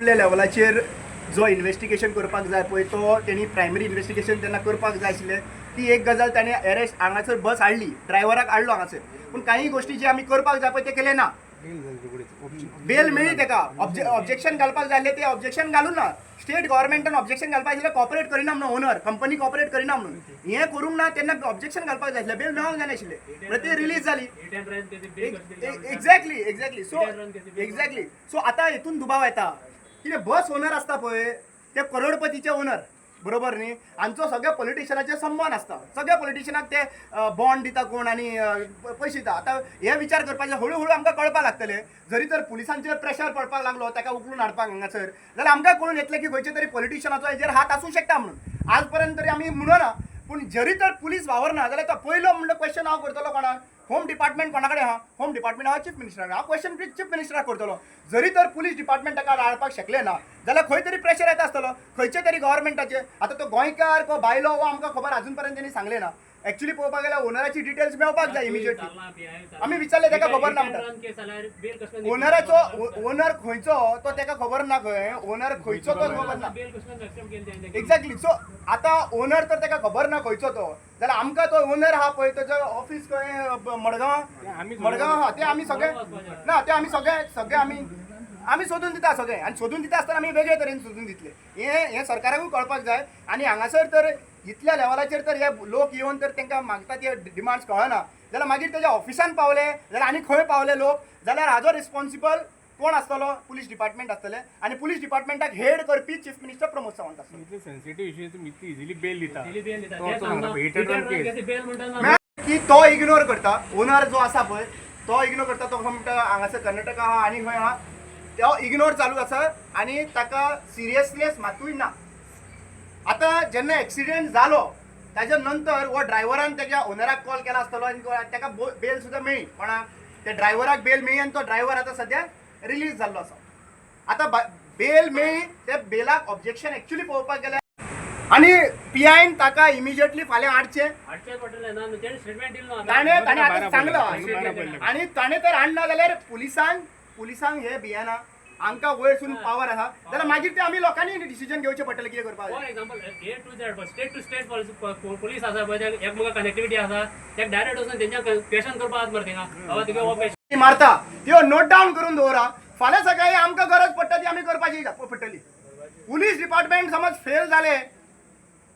आपल्या लेवलाचेर जो इन्वेस्टिगेशन करपाक जाय पळय तो तेणी प्रायमरी इन्वेस्टिगेशन तेन्ना करपाक जाय आशिल्लें. ती एक गजाल ताणें अरेस्ट हांगासर बस हाडली, ड्रायव्हराक हाडलो हांगासर, पूण काही गोश्टी जे आमी करपाक जाय पळय ते केले ना. बेल मेळ्ळी तेका, ऑब्जेक्शन घालपाक जाय आसलें ते ऑब्जेक्शन घालूं ना. स्टेट गव्हर्मेंटान ऑब्जेक्शन घालपाक आशिल्लें, कॉपरेट करिना म्हणून, ओनर कंपनी कॉपरेट करिना म्हणून हें करूंक ना तेन्ना ऑब्जेक्शन घालपाक जाय आसलें, बेल मेळोंक जायनाशिल्लें, म्हणल्यार ती रिलीज जाली. Exactly exactly so exactly so आतां हितून दुबाव येता कितें बस ओनर आसता पळय ते करोडपतीचे ओनर, बरोबर न्ही? हांचो सगळ्या पॉलिटिशनाचे संबंद आसता, सगळ्या पॉलिटिशनाक ते बॉन्ड दिता कोण आनी पयशे दिता. आतां हे विचार करपाचे हळू हळू आमकां कळपाक लागतले. जरी तर पुलिसांचेर प्रेशर पडपाक लागलो ताका उखलून हाडपाक हांगासर जाल्यार आमकां कळून येतलें की खंयचे तरी पॉलिटिशनाचो हेजेर हात आसूं शकता म्हणून. आज पर्यंत तरी आमी म्हणना, पूण जरी तर पुलीस वावरना जाल्यार तो पयलो म्हणलो क्वेश्चन हांव करतलो कोणाक? होम डिपार्टमेंट कोणा कडेन आहा? होम डिपार्टमेंट आहा चीफ मिनिस्टरा. हांव क्वेश्चन चीफ मिनिस्टराक करतलो. जरी तर पुलीस डिपार्टमेंट ताका हाडपाक शकले ना जाल्यार खंय तरी प्रेशर येता आसतलो खंयचे तरी गव्हर्मेंटाचे. आतां तो गोंयकार को भायलो हो आमकां खबर अजून पर्यंत तेणी सांगलें ना. एक्चुअली पळोवपाक गेल्यार ओनराची डिटेल्स मेळपाक जाय इमिजिएटली. आमी विचारलें ताका खबर ना म्हणटा. ओनराचो ओनर खंयचो तो ताका खबर ना, खंय ओनर खंयचो तो खबर ना. एक्झॅक्टली सो आतां ओनर तर ताका खबर ना खंयचो तो, जाल्यार आमकां तो ओनर आहा पळय ताजो ऑफीस खंय मडगांव, मडगांव आहा. ते आमी सगळे ना ते आमी सगळे सगळे आमी आमी सोदून दिता सगळे, आनी सोदून दिता आसतना आमी वेगळे तरेन सोदून दितले. हें हें सरकाराकूय कळपाक जाय. आनी हांगासर तर इतल्या लेवलाचेर तर हे लोक येवन तर तांकां मागता ते डिमांड्स कळना जाल्यार मागीर तेज्या ऑफिसान पावले जाल्यार आनी खंय पावले लोक जाल्यार हाजो रिस्पॉन्सिबल कोण आसतलो? पुलीस डिपार्टमेंट आसतले, आनी पुलीस डिपार्टमेंटाक हेड करपी चीफ मिनिस्टर प्रमोद सावंत आसतलो. इतले सेन्सिटीव इश्यू तुम्ही इतली इझिली बेल दिता. की तो इग्नोर करता, ओनर जो आसा पळय तो इग्नोर करता. तो म्हणटा हांगासर कर्नाटका आहा आनी खंय आहा, तो इग्नोर चालू आसा आनी ताका सिरियसनेस मातूय ना. आतां जेन्ना एक्सिडेंट जालो ताच्या नंतर हो ड्रायव्हरान तेज्या ओनराक कॉल केला आसतलो आनी ताका बेल सुद्दां मेळ्ळी कोणाक, त्या ड्रायव्हराक बेल मेळ्ळी आनी तो ड्रायव्हर आतां सद्या रिलीज जाल्लो आसा. आतां बेल मेळ्ळी त्या बेलाक ऑब्जेक्शन एक्चुअली पळोवपाक गेल्यार आनी पीआयन ताका इमिजिएटली फाल्यां हाडचें. ताणें ताणें आतां सांगलां आनी ताणें तर हाडना जाल्यार पुलिसांक पुलिसांक हे भियेना, आमकां वयरसून पावर आसा जाल्यार मागीर ते आमी लोकांनी डिसिजन घेवचें पडटलें कितें करपाक for example, A to Z, state to state police आसा पळय, एकमेका कनेक्टिविटी आसा, ते डायरेक्ट वचून तेंच्या क्वेश्चन करपाक मरे थिंगा, बाबा तुगे हो ती मारता त्यो नोट डावन करून दवरा. फाल्यां सकाळी आमकां गरज पडटा ती आमी करपाची पडटली. पुलीस डिपार्टमेंट समज फेल जाले,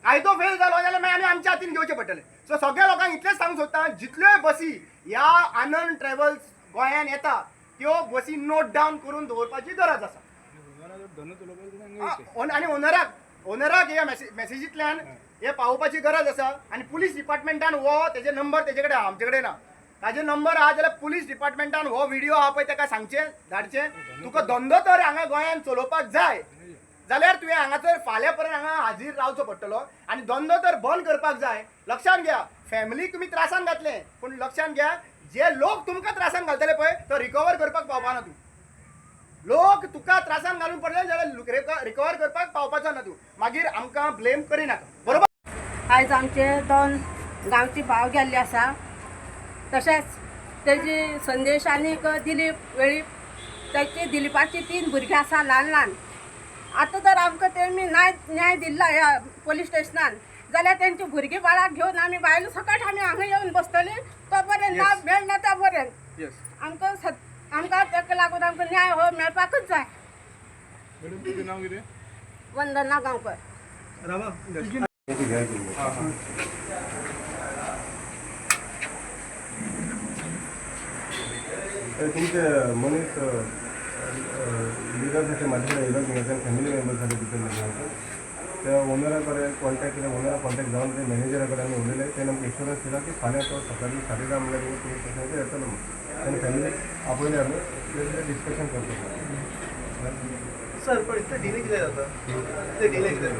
कायदो फेल जालो जाल्यार मागीर आमी आमच्या हातीन घेवचें पडटलें. सो सगळ्या लोकांक इतलेंच सांगूंक सोदता, जितल्योय बसी ह्या आनंद ट्रॅव्हल्स गोंयान येता त्यो बसी नोट डावन करून दवरपाची गरज आसा. आनी ओनराक ओनराक ह्या मॅसेजींतल्यान हे पावोवपाची गरज आसा. आनी पुलीस डिपार्टमेंटान हो तेजे नंबर तेजे कडेन आहा, आमचे कडेन ना. ताजे नंबर आहा जाल्यार पुलीस डिपार्टमेंटान हो व्हिडियो आहा पळय ताका सांगचें, धाडचें, तुका धंदो तर हांगा गोंयान चलोवपाक जाय जाल्यार तुवें हांगासर फाल्यां पर्यंत हांगा हाजीर रावचो पडटलो. आनी धंदो तर बंद करपाक जाय. लक्षांत घ्या, फॅमिलीक तुमी त्रासान घातले, पूण लक्षांत घ्या जे लोक तुमकां त्रासान घालतले पळय तो रिकवर करपाक पावपाना तूं. लोक तुका त्रासान घालून पडले जाल्यार रिकवर करपाक पावपाचो ना तूं. मागीर आमकां ब्लेम करिनाका, बरोबर? आयज आमचे दोन गांवची भाव गेल्ले आसा. तशेंच तेजी संदेश आनीक दिलीप वेळीप, तेची दिलीपाची 3 भुरगीं आसा ल्हान ल्हान. आतां जर आमकां तेमी न्याय दिल्ला ह्या पोलीस स्टेशनान जाल्यार तेंची भुरगीं बाळाक घेवन आमी बायलो सकट आमी हांगा येवन बसतली तो पर्यंत ना मेळना त्या पर्यंत. आमकां आमकां ताका लागून आमकां न्याय हो मेळपाकूच जाय. तुजें नांव कितें? वंदना गांवकर. तुमचे मनीस लिगलसाठी माझ्याकडे येयलो न्ही, फॅमिली मेंबर्स भितर लग्नाक त्या ओनरा कडेन कॉन्टॅक्ट केले. ओनरा कॉन्टॅक्ट जावन ते मॅनेजरा कडेन आमी उलयले. तेणें आमकां एश्योरन्स दिला की फाल्यां तो सकाळी 10:30 म्हणल्यार पुलीस स्टेशनाचेर येतलो म्हणून. तेणें फॅमिलीक आपयले, आमी डिस्कशन करतलो. सर, पण इतले डिले कितें जाता? इतले डिले कितें?